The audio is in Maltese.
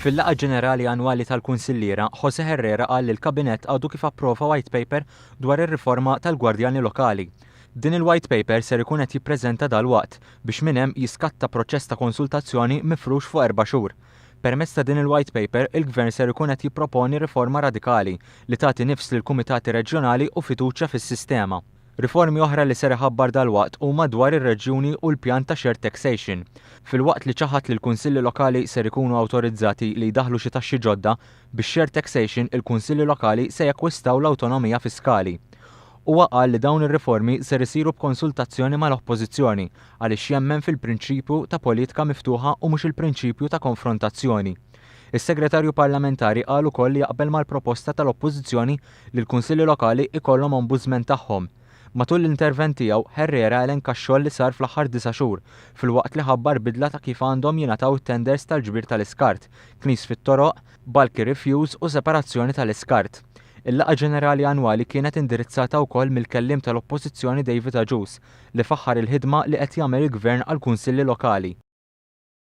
Fil-laqgħa ġenerali annwali tal-Kunsilliera, José Herrera qal li l-Kabinett għadu kif approva White Paper dwar ir-riforma tal-Gwardjani Lokali. Din il-White Paper ser ikun qed jippreżenta dalwaqt biex minn hemm jiskatta proċess ta' konsultazzjoni mifrux fuq erba' xhur. Permezz ta' din il-White Paper, il-Gvern ser ikun qed jipproponi riforma radikali li tagħti nifs lill-kumitati reġjonali u fiduċja fis-sistema. Riformi oħra li ser iħabbar dalwaqt huma dwar ir-reġjuni u l-pjan ta' shared taxation. Filwaqt li ċaħad li l-kunsilli lokali ser ikunu awtorizzati li jdaħħlu xi taxxi ġodda, bix-shared taxation il-kunsilli lokali se jakkwistaw l-awtonomija fiskali. Huwa qal li dawn ir-riformi ser isiru b'konsultazzjoni mal-Oppożizzjoni għaliex jemmen fil-prinċipju ta' politika miftuħa u mhux il-prinċipju ta' konfrontazzjoni. Is-Segretarju Parlamentari qal ukoll li jaqbel mal-proposta tal-Oppożizzjoni li l-Kunsilli Lokali ikollhom ombudsman tagħhom. Matul l-intervent tiegħu, Herrera elenka x-xogħol li sar fl-aħħar disa' xhur, filwaqt li ħabbar bidla ta' kif għandhom jingħataw it-tenders tal-ġbir tal-iskart, knis fit-toroq, bulky refuse u separazzjoni tal-iskart. Il-laqgħa ġenerali annwali kienet indirizzata wkoll mill-kelliem tal-Oppożizzjoni David Agius, li faħħar il-ħidma li qed jagħmel il-Gvern għall-Kunsilli Lokali.